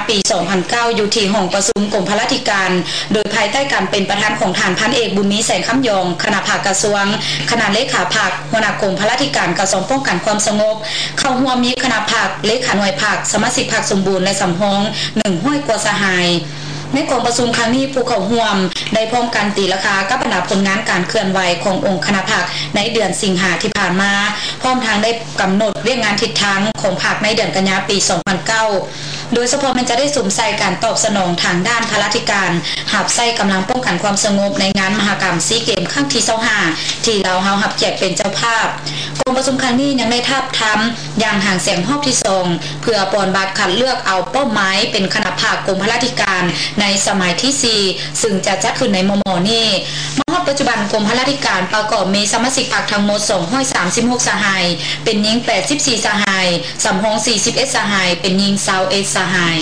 ປີສອງພັນເກົ້າ ຢູ່ທີ່ຫ້ອງປະຊຸມກົມພະລາທິການ ໂດຍພາຍໃຕ້ການເປັນປະທານຂອງທ່ານພັນເອກ ບຸນມີ ແສງຄຳຢອງ ຄະນະພັກກະຊວງ, ຄະນະເລຂາພັກ, ຫົວໜ້າກົມພະລາທິການກະຊວງປ້ອງກັນຄວາມສະຫງົບ, ເຂົ້າຮ່ວມມີຄະນະພັກ, ເລຂາໜ່ວຍພັກ, ສະມາຊິກພັກສົມບູນ ແລະ ສຳຮອງ ໜຶ່ງຮ້ອຍກວ່າສະຫາຍ. ໃນກອງປະຊຸມຄັ້ງນີ້ ຜູ້ເຂົ້າຮ່ວມໄດ້ພ້ອມກັນຕີລາຄາກັບບັນດາຜົນງານການເຄື່ອນໄຫວຂອງອົງຄະນະພັກໃນເດືອນສິງຫາທີ່ຜ່ານມາ, ພ້ອມທັງໄດ້ກຳນົດວຽກງານທິດທາງຂອງພັກໃນເດືອນກັນຍາປີສອງພັນເກົ້າ ໂດຍສະເພາະແມ່ນຈະໄດ້ສຸມໃສ່ການຕອບສະໜອງທາງດ້ານພະລາທິການ ຮັບໃຊ້ກຳລັງປ້ອງກັນຄວາມສະຫງົບໃນງານມະຫະກຳຊີເກມຄັ້ງທີຊາວຫ້າ ທີ່ລາວເຮົາຮັບກຽດເປັນເຈົ້າພາບ. ກອງປະຊຸມຄັ້ງນີ້ຍັງໄດ້ທາບທຳຢ່າງຫາງແສງຮອບທີສອງ ເພື່ອປ່ອນບັດຄັດເລືອກເອົາເປົ້າໝາຍເປັນຄະນະພັກກົມພະລາທິການໃນສະໄໝທີສີ່ ຊຶ່ງຈະຈັດຂຶ້ນໃນມໍ່ໆນີ້. ມາຮອດປັດຈຸບັນ ກົມພະລາທິການປະກອບມີສະມາຊິກພັກທັງໝົດສອງຮ້ອຍສາມສິບຫົກສະຫາຍ, ເປັນຍິງແປດສິບສີ່ສະຫາຍ, ສຳຮອງສີ່ສິບເອັດສະຫາຍ, ເປັນຍິງຊາວເອັດສະຫາຍ.